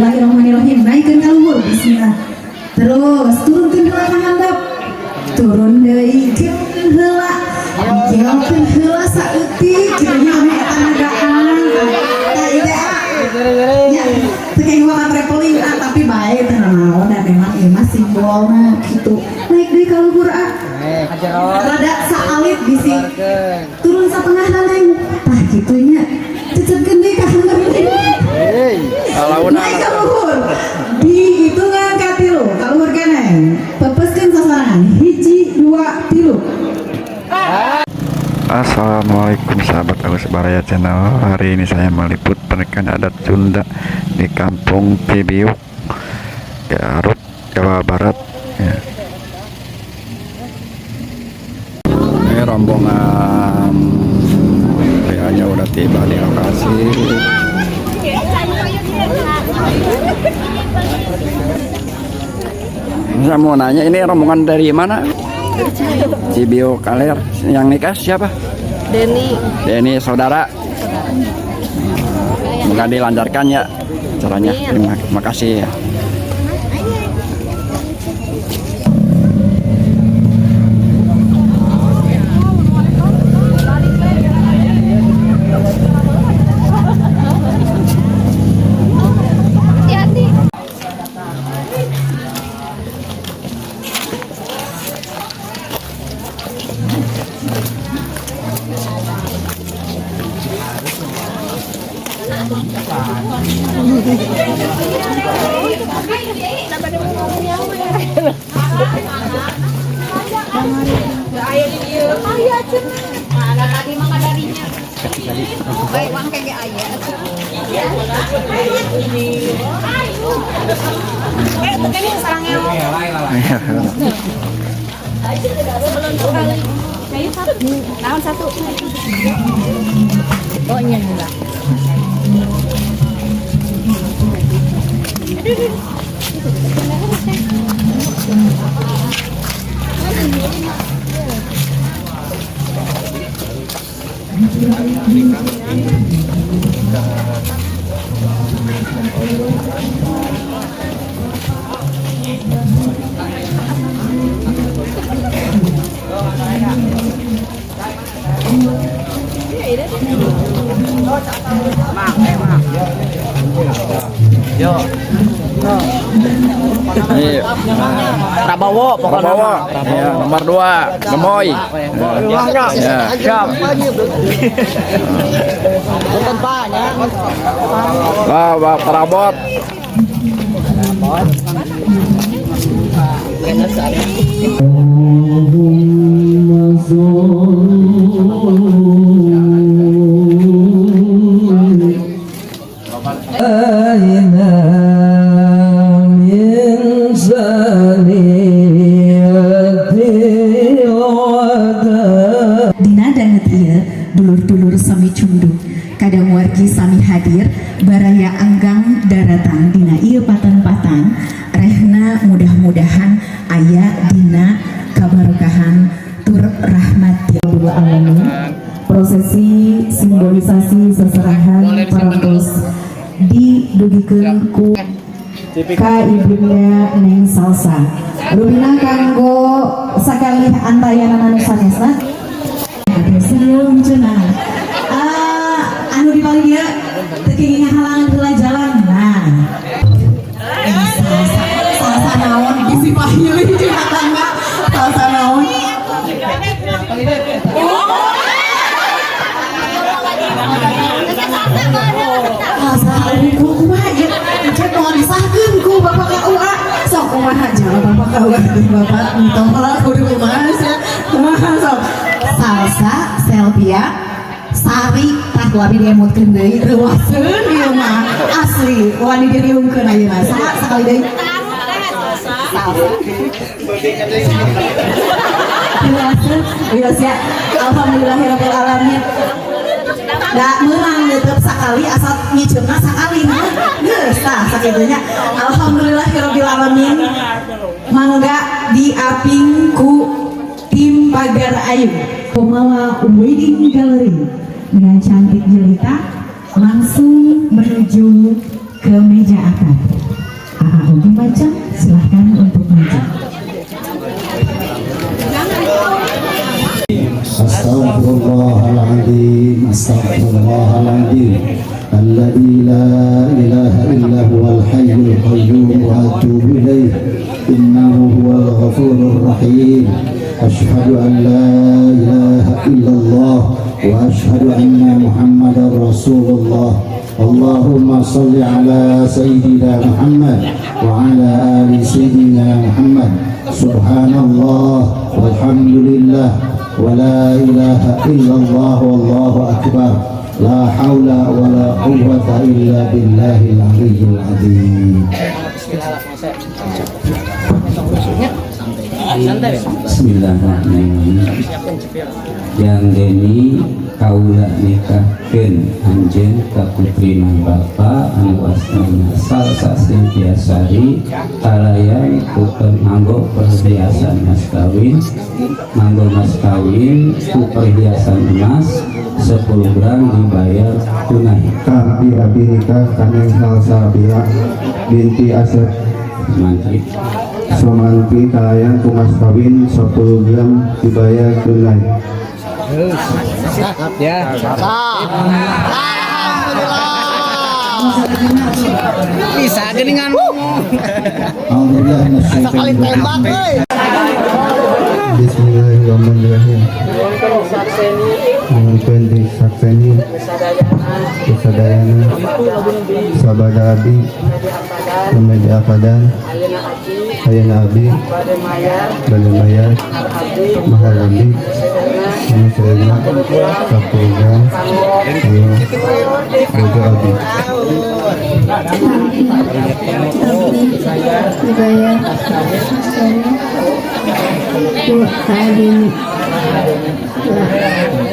Bismillahirrahmanirrahim. Naikkeun ka luhur, bismillah. Terus turunkeun heula ka handap. Turun deui, keun heula. Dikelkeun heula saeutik kitu nya, ame eta nagaan. Tah, ieu teh, ah. Ya, teu kayak gua traveling, ah, tapi bae teu naon, da memang ieu mah simbolna kitu. Naik deui ka luhur, ah. Rada saalit bisi. Turun satengah, neng. Tah, kitu nya. Cecebkeun deui ka handap deui. Naik ka luhur. Dihitungan ka tilu, ka luhur keneh. Pepeskeun sasarangan. Hiji, dua, tilu. Assalamualaikum sahabat Agus Baraya Channel. Hari ini saya meliput pernikahan adat Sunda di Kampung Cibiuk, Garut, Jawa Barat ya. Ini rombongan PA-nya udah tiba di lokasi. Saya mau nanya, ini rombongan dari mana? Cibiuk Kaler. Yang nikah siapa? Denny. Denny, saudara. Semoga dilancarkan ya caranya. Terima kasih ya. Hati-hati. Tahun satu. Oh iya enggak. Ini Prabowo pokoknya. Prabowo, ya, nomor 2, Gemoy. Ya. Siap. Punten Pak nya. Wah, wah, Prabot. Dina danget ieu, dulur-dulur sami cunduk, kadang wargi sami hadir, baraya anggang daratang dina ieu patan-patan rehna, mudah-mudahan aya dina kabarokahan tur rahmat ya Rabbil alamin. Prosesi simbolisasi seserahan parantos didugikeun ku ka ibunda Neng Salsa. Rupina kanggo sakalih antayana anu sanesna. Aduh, senyum cenah. Ah, anu di paling dieu teu kenging halangan heula jalan. Nah. Eh, salsa, salsa naon bisi pahili cenah tangga. Salsa naon? Salsa kumaha ieu? Engke moal disahkeun ku Bapak KUA. Sok kumaha jawab Bapak KUA, Bapak entong lah kudu kumaha sia. Kumaha sok? Salsa Selvia Sari, tah ku abi diemutkeun deui, reuaseun ieu mah. Asli wani diriungkeun ayeuna. Saha sakali deui? Salsa. Reuaseun, wios ya. Alhamdulillahirabbil alamin. Da meunang tetep sakali, asal ngiceumna sakali. Geus tah sakitu nya. Alhamdulillahirabbil alamin. Mangga diaping ku tim Pagar Ayu. Komala Wedding Gallery dengan cantik jelita langsung menuju Ke meja akad. Aa Ugi Macam, silahkan untuk maju. Astaghfirullahaladzim, astaghfirullahaladzim, alladzi la ilaha illa huwal hayyul qayyum wa atubu ilaih, innahu huwal ghafurur rahim. Asyhadu an la ilaha illallah wa asyhadu anna Muhammadar Rasulullah. Allahumma salli ala sayyidina Muhammad wa ala ali sayyidina Muhammad. Subhanallah walhamdulillah wa la ilaha illallah wallahu akbar, la haula wa la quwwata illa billahil aliyyil azim. Bismillahirrahmanirrahim. Yang Deni, kaula nikahkeun anjeun ka putrina bapa anu asmana Salsa Sintiasari kalayan ku nganggo perhiasan mas kawin, nganggo mas kawin ku perhiasan emas 10 gram dibayar tunai. Abdi, abdi nikah ka Neng Salsabila binti Asep Mantri. Somanti kalayan ku mas kawin 10 gram dibayar tunai. Ya. Alhamdulillah. Bisa geningan. Alhamdulillah. Sekali tembak euy. Bismillahirrahmanirrahim. Nuhunkeun disakseni ku sadayana sabada abdi nembe diakadan ayeuna, abdi bade mayar mahar abdi anu saeurna 10 gram anu boga abdi. Abdi dibayar ku Adini.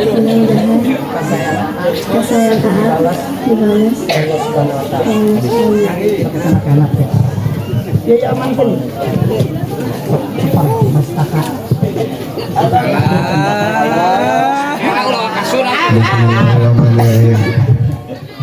Mudah-mudahan kasayang Aa dibalas Allah Subhanahu. Ya aman pun. Bismillahirrahmanirrahim.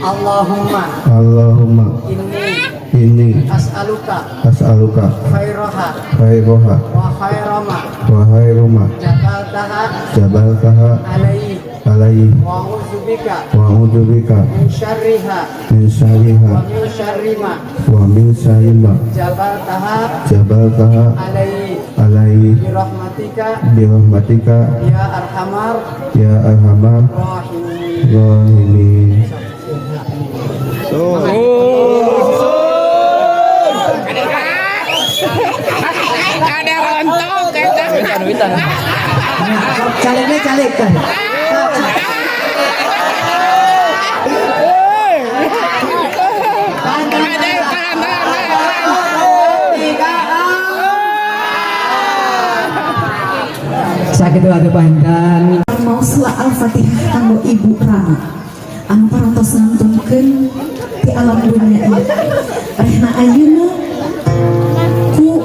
Allahumma Allahumma inni inni as'aluka as'aluka khairaha khairaha wa khairama wa khairuma jabaltaha jabaltaha alaihi alaihi wa a'udzubika wa a'udzubika min syarriha min syarriha wa min syarri ma wa min syarri ma jabaltaha jabaltaha alaihi alaihi bi rahmatika bi rahmatika ya arhamar ya arhamar rahimin. Rahimin. Ada rontok. Caliknya calik kan. Sakit ada pandan. Mau sela Al-Fatihah kanggo Ibu Rama anu parantos ngantunkeun ti alam dunia ieu. Rehna ayeuna ku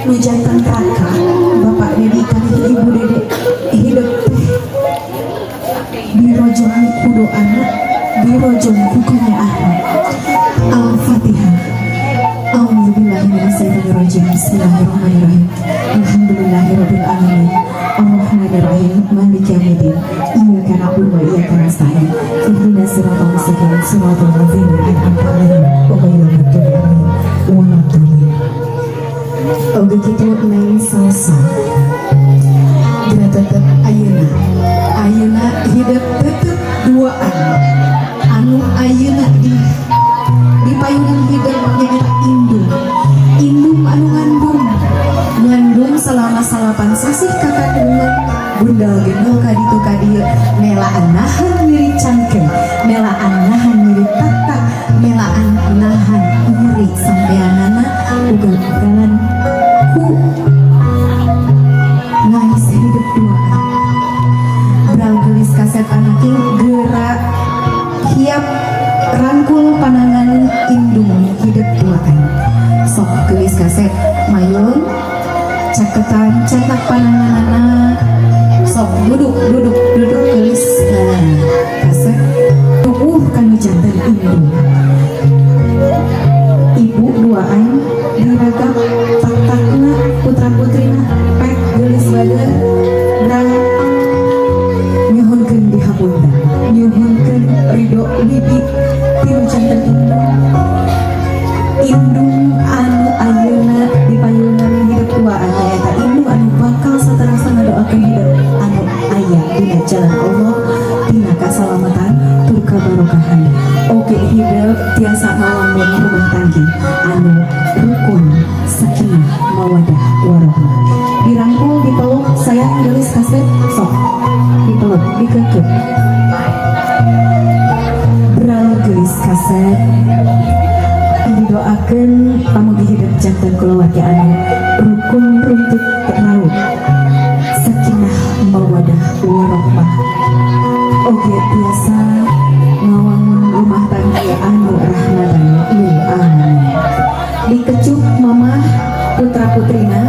nu janten raka Bapak Dedi kalih Ibu Dede hidup teh dirojong ku doana, dirojong ku kanyaahna. Al-Fatihah. A'udzubillahi minasyaitonirrajim. Bismillahirrahmanirrahim. Alhamdulillahirabbil alamin. Arrahmanirrahim. Maliki yaumiddin. Iyyaka na'budu wa iyyaka nasta'in. Ihdinas siratal mustaqim. Siratal ladzina an'amta 'alaihim ghairil maghdubi 'alaihim waladdallin. Oge kitu Neng Salsa. Geura tetep ayeuna. Ayeuna hidup tetep duaan. Anu ayeuna di payunan hidup nyaeta indung, indung anu ngandung ngandung selama 9 sasih kakandungan, gundal gendol ka ditu ka dieu, melaan nahan nyeri cangkem, melaan nahan nyeri tak, melaan nahan nyeri sampeanana ugal-ugalan ku ngais hidup duaan. Bral geulis kasep anaking, geura hiap rangkul panangan indung hidup duaan. Sok geulis kasep mayun caketan cetak pananganana. Sok duduk, duduk, duduk geulis. Nah, kasep tubuh kanu janten indung. duaan diragap tak-takna putra putrina pek geulis bager dan nyuhunkeun dihapunten, nyuhunkeun ridho bibi ti nu janten indung, indung anu ayeuna dipayunan hidup duaan nyaeta indung anu bakal saterasna ngadoakeun hidup anu aya dina jalan Allah, tina kasalamatan tur kabarokahan, oge hidup tiasa ngawangun rumah tangga anu rukun, sakinah, mawadah, warohmah. Dirangkul, dipeluk, sayang, geulis kasep. Sok dipeluk, dikekep. Bral, geulis kasep, didoakan pamugi hidup janten keluarga anu rukun, runtut raut, sakinah, mawadah, warohmah, oge tiasa ngawangun rumah tangga anu rahmatan lil alamin. Dikecup mamah putra putrina.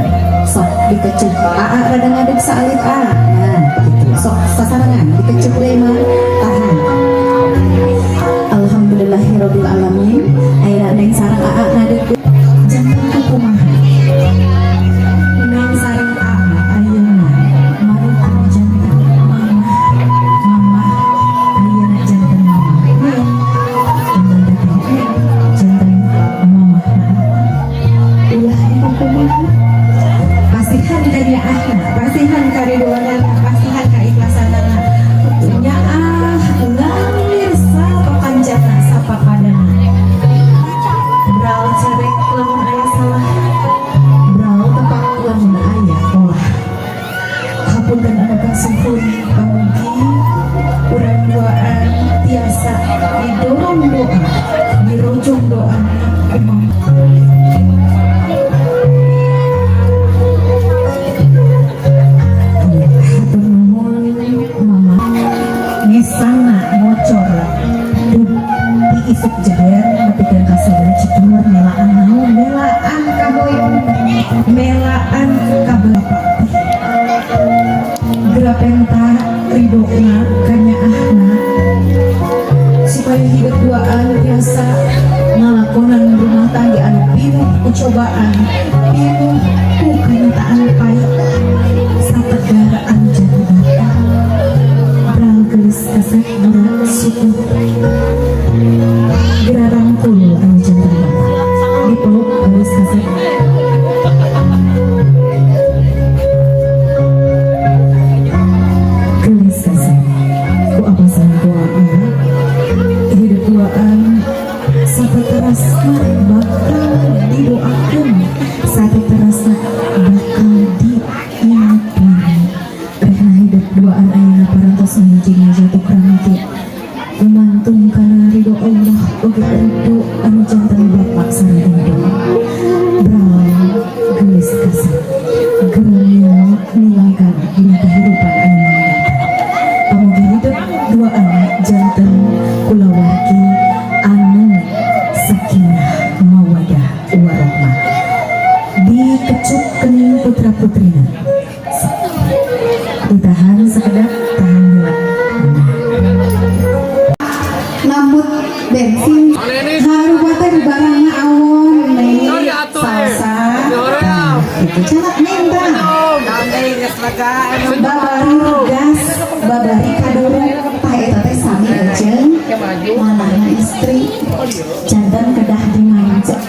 Sok dikecup. Aa rada ngadeg saalit, a. Nah, gitu. Sok sasarengan dikecup deui mah. Tahan. Alhamdulillahirabbil alamin. Ayeuna Neng sareng Aa ngadeg janten kumaha? Neng sareng Aa ayeuna marukan janten mamah, mamah ayeuna janten mamah. Janten teteh, janten mamah. Ulah dikukumaha, pasihan ka nyaahna, pasihan ka ridhoanana, pasihan ka ikhlasanana. Nyaah ngalir sapapanjana sapapadana. Bral, carek lamun aya salah. Bral, tepak lamun aya olah. Hapunten anu kasuhun, pamugi urang duaan tiasa didorong doa, dirojong doa kumaha. Hatur nuhun, Mama. Ngesana ngocor di isuk jeder nepikeun ka sadar cikur melaan naon, melaan kahoyong, melaan ka bapak. Geura penta ridona kanyaahna supaya hidup duaan biasa ngalakonan rumah tangga anu pinuh ku cobaan, pinuh ku kenyataan pahit, sategar anu jadi bata. Bral, geulis kasep, geura syukur. Geura rangkul anu janten bapak. Dipeluk, geulis kasep. Geulis kasep, ku apa sareng ku Aa, hidup duaan sateterasna bakal didoakeun, sateterasna bakal diingatkeun. Rehna hidup duaan ayeuna parantos mahiji jatuh kramati gumantung kana ridho Allah oge ridho anu janten bapak sareng indung. Bral, geulis kasep, geura nilangkan dina kehidupan anu mendatang. Pamugi hidup duaan janten kulawargi anu sakinah, mawadah, warohmah. Dikecupkeun putra putrina. Ditahan sekedap, tahan heula. Nah, nambut bensin harupa teh barangna awon, Neng, salsa. Nah, gitu catat, Neng, tah. Babari gas, babari kaduruk, tah eta teh sami jeung mamahna istri, janten kedah dimanja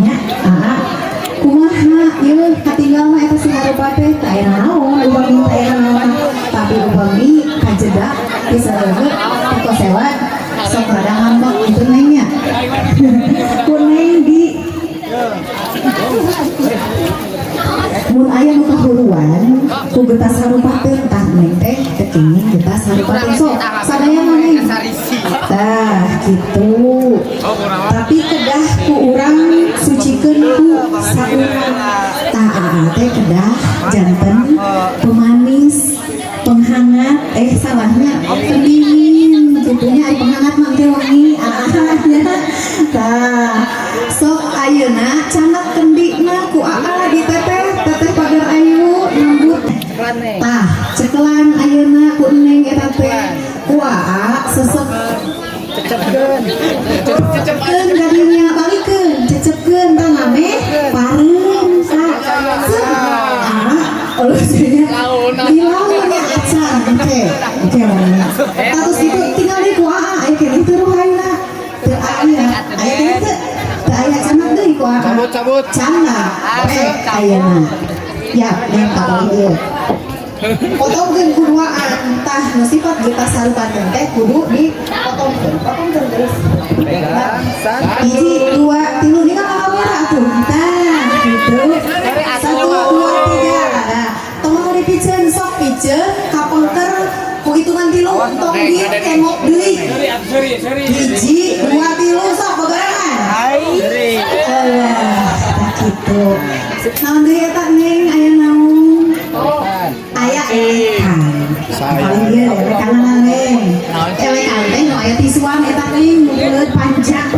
nya. Aa, kumaha ieu katinggal mah eta si harupa teh teu aya naon, upami teu aya naon, tapi upami kajeda bisa leuheut toko sewa sok rada ngambek gitu, Neng, nya. Ku Neng di mun aya nu kahuruan ku getas harupateun, tah Neng teh teu kenging getas harupateun. Sok sadaya mah, Neng, tah gitu, tapi kedah ku urang sucikeun ku saurang. Tah, aa teh kedah janten pemanis, penghangat, eh, salahnya pendingin gitunya. Ari penghangat mah engke wangi aa nya. Tah, sok ayeuna canak kendina ku aa di teteh, teteh pagar ayu nambut. Tah, cekelan ayeuna ku Neng eta teh, ku aa sesek. Cecepkeun kadinya, balikeun, cecepkeun. Unsurkeun tah ngameh pareum sa. Ah, ulusannya dilaunnya acan. Oke, mana. Status itu tinggal di ku aa, aya keneh teu ruhayna. Teu aya, aya keneh teu? Teu aya, canak deui ku aa. Cabut, cabut. Canak, rek ayeuna. Ya, neng paling ieu. Potongkeun ku duaan, tah nu sifat kita sarupakeun teh kudu dipotongkeun. Potongkeun terus. Hiji, dua, tilu, ini kan kamera atuh. Tah, gitu. Satu, dua, tiga. Nah, tong dipiceun, sok piceun kapengker ku hitungan tilu, tong di tengok deui. Hiji, dua, tilu, sok bebarengan. Alah, tah gitu. Naon deui eta, Neng? Aya naon? Aya elekan. Paling dia elekan, Neng. Elekan teh nu aya tisuan eta, Neng, mulut panjang.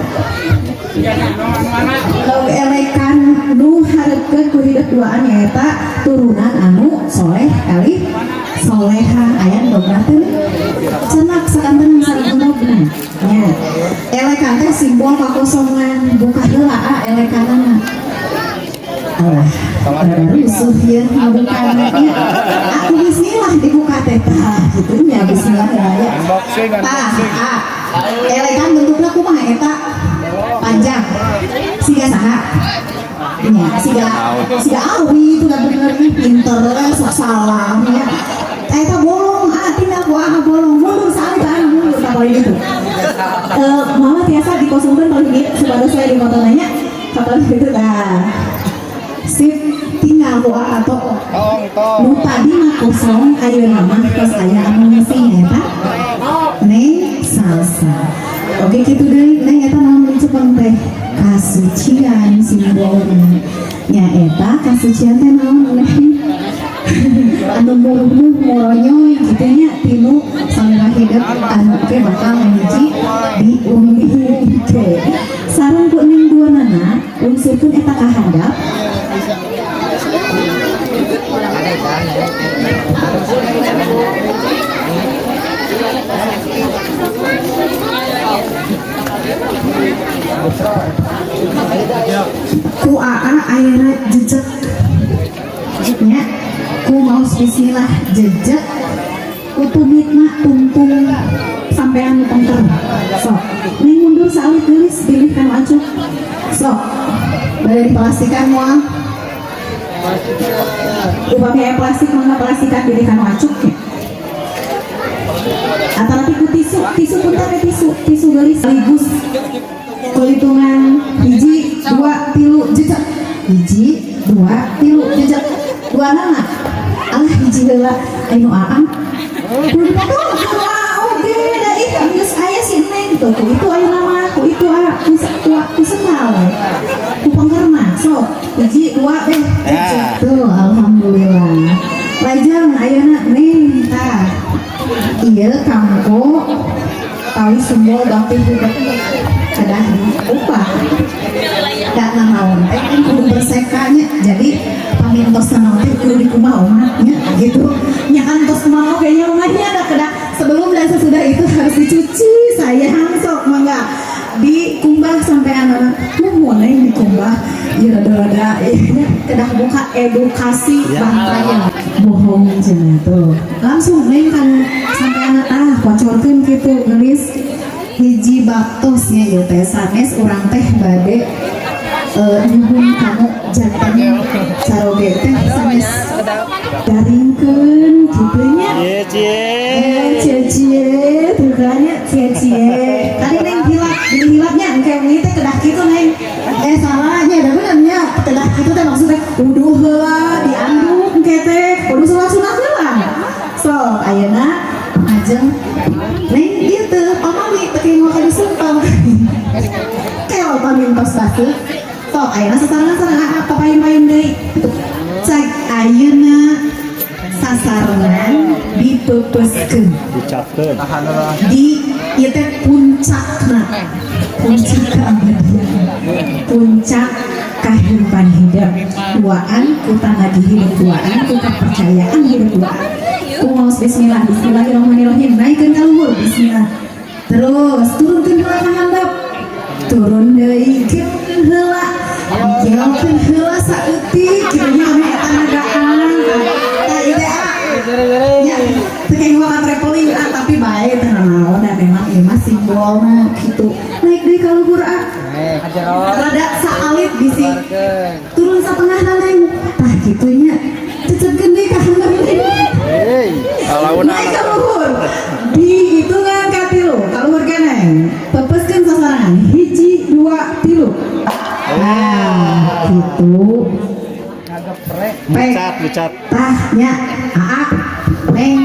Elekan nu hareupeun ku hidup duaan nyaeta turunan anu soleh kali soleha. Aya endogna teh cenak sakantenan sareng endogna nya. Elekan teh simbol kakosongan. Buka heula ah elekanana. Alah, rada rusuh ya ngabukana nya. Aku bismillah dibuka teh, tah kitu nya, bismillah ya. Unboxing, Tah, unboxing. ah. Elekan bentukna kumaha eta? Panjang. Siga saha? Nya, siga siga awi itu udah bener nih, pinter eh, sok salah nya. Eta bolong, ah tinggal ku ah bolong, mundur sekali kan, mundur tak boleh gitu. Eh, mama tiasa dikosongkan paling gitu supaya saya di motor nanya kapan gitu dah. Sip, tinggal ku ah atau Tong, tong. Nu tadi mah kosong, ayeuna mah tos aya anu ngisi, nyaeta Neng Salsa. Oke, kitu deui, Neng, eta naon cepeng teh? Kasucian simbolna. Nyaeta kasucian teh naon, Neng? Anu muruh moronyoy kitu nya tinu salira hidup anu ke bakal ngahiji di bumi. Oke. Sareng ku Neng dua nana unsurkeun eta ka handap. Ku aa ayeuna jejek nya, ku maos bismillah jejek ku tumitna tungtung sampean nu pengker. Sok, Neng, mundur saalit geulis, pilih kanu acuk. Sok bade diplastikan moal? Upami aya plastik mangga plastikan, pilih kanu acuk nya. Atau nanti ku tisu, tisu punten teh, tisu, tisu geulis. Sekaligus hitungan hiji, dua, tilu, jejak. Hiji, dua, tilu, jejak dua nana. Alah, hiji heula anu aang kudu dipotong kudu aa oge da ih geus aya si Neng tuh. Ku itu aya nama ku itu a ku ku ku sendal ku pengkerna. Sok hiji, dua, eh, tuh, alhamdulillah. Lajeng ayeuna, Neng, tah ieu kanggo tali simbol bakti hidup kedah diubah da naon teh kan kudu bersekanya. Jadi pamintos naon teh kudu dikumaha nya gitu nya kan, tos kumaha oge nya rumahnya ada kedah sebelum dan sesudah itu harus dicuci, sayang. Sok mangga dikumbah sampai anak-anak nuhun, Neng, dikumbah ya rada-rada ya kedah buka edukasi bangkanya bohong cenah. Tuh langsung, Neng, kan sampai anak ah kocorkeun kitu geulis. Hiji baktosnya ieu teh sanes urang teh bade nyuhun kamu janten caroge teh sanes daringkeun kitu nya. Cie, cie. Eh, cie cie tuh kan nya, cie cie. Tadi Neng hilap, beli hilapnya engke ini teh kedah kitu, Neng. Eh, salahnya da benernya kedah kitu teh maksudnya wuduh heula dianduk engke teh kudu sholat sunat heula. Sok ayeuna ajeng Neng ieu teu pamali teu kenging ka disumpel kel pamintos basuh. Sok ayeuna sasarengan sareng aa papayun-payun deui. Cek ayeuna sasarengan dipeupeskeun. Ucapkeun. Di ieu teh puncakna, puncak keabadian, puncak kehidupan hidup duaan ku tangga hidup duaan ku kepercayaan hidup duaan ku maos bismillah. Bismillahirrahmanirrahim, naikkeun ka luhur, bismillah, terus turunkeun heula ka handap, turun deui, keun heula. ngobrolna gitu. Naik deui ka luhur, ah, rada saalit bisi turun satengah, Neng. Tah, kitu nya. Cecetkeun deui ka handap deui. Naik ka luhur, dihitungan ka tilu, ka luhur keneng, pepeskeun sasarangan, hiji, dua, tilu. Nah, gitu. Mucat, mucat. Tah nya, aa, Neng,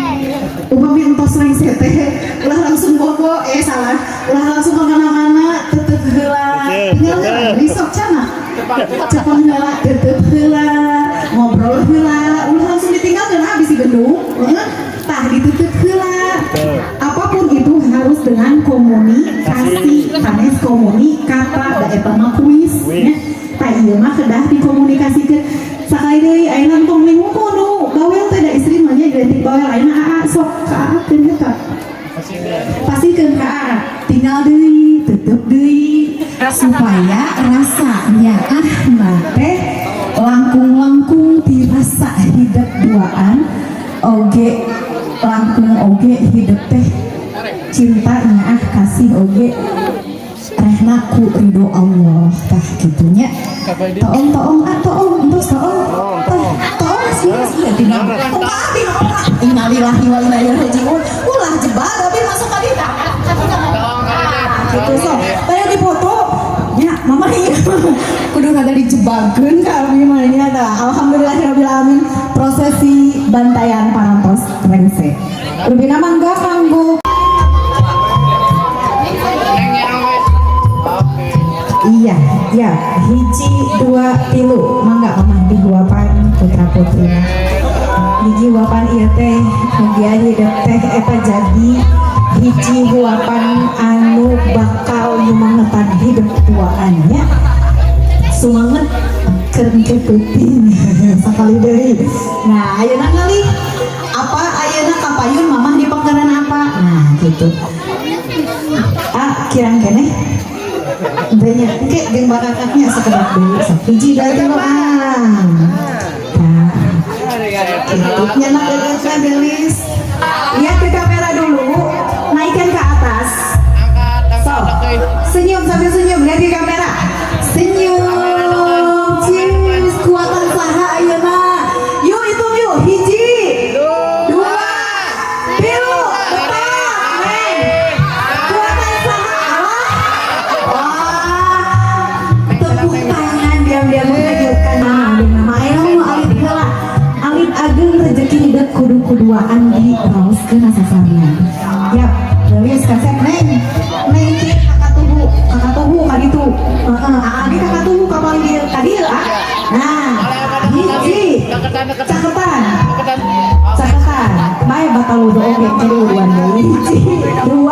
upami entos rengse teh ulah langsung bobo, eh salah, ulah langsung kemana-mana, tetep heula, tinggal heula besok cana cepeng heula, tetep heula, ngobrol heula, ulah langsung ditinggal dan habis di bendung. Heeh. Tah, ditutup heula. Apapun itu harus dengan komunikasi, sanes komunikata, da eta mah kuis nya. Tah, ieu mah kedah dikomunikasikeun. Sakali deui, ayeuna tong neng nu bawel teh, da istri mah nya identik bawel. Ayeuna aa sok ka aa keun eta, pasihkeun ka aa, tinggal deui, tetep deui, supaya rasanya ah nah teh langkung-langkung dirasa hidup duaan oge, langkung oge hidup teh cintanya, ah, kasih oge rehna ku ridho Allah. Tah, gitunya. Toong, toong, ah, toong, entos toong. Tah, toong sih sih, tinggal tong ka abi mah. Innalillahi wa inna ilaihi rajiun. Ulah jebak tapi masuk ka dieu gitu. Sok tadi dipoto nya, mama, iya, kudu kata dijebakkeun ka abi mah nya. Tah, alhamdulillahirabbil alamin, prosesi bantayan parantos rengse. Rubina mangga kanggo. Iya, ya, hiji, dua, tilu, mangga mamah dihuapan putra putrina. Hiji huapan ieu teh, mugia hidup teh eta jadi hiji huapan anu bakal nyumangetan hidup duaannya. Sumanget keur engke peuting. Sakali deui. Nah, ayeuna ngalih apa, ayeuna kapayun mamah di pengkenan apa? Nah, gitu. Ah, kirang keneh. Banyak, engke jeung bakakaknya sekedap deui. Sok, hiji, dua, tilu, ah. Nah, gitu. Nyanak deukeutna gelis. Lihat ke kamera dulu, naikkan ke atas. So, senyum sambil senyum, lihat ke kamera. Senyum. Cheers, kuatan saha ayeuna? Yuk, hitung yuk. Hiji, dua, tilu, empat, Neng. Kuatan saha? Allah. Wah, tepuk tangan diam-diam menghadirkan nama nama. Ayo mau alit heula. Alit ageng rezeki hidup kudu kuduaan di raoskeun sasarna. Yap, gelis kasep, Neng. Neng kieu kakak tuhu, kakak tuhu ka ditu. Heeh, aa ge kakak tuhu ka paling dieu, ka dieu ah. Nah, hiji. Caketan. Caketan. Bae batal wudu oge, jadi wuduan deui. Hiji, dua.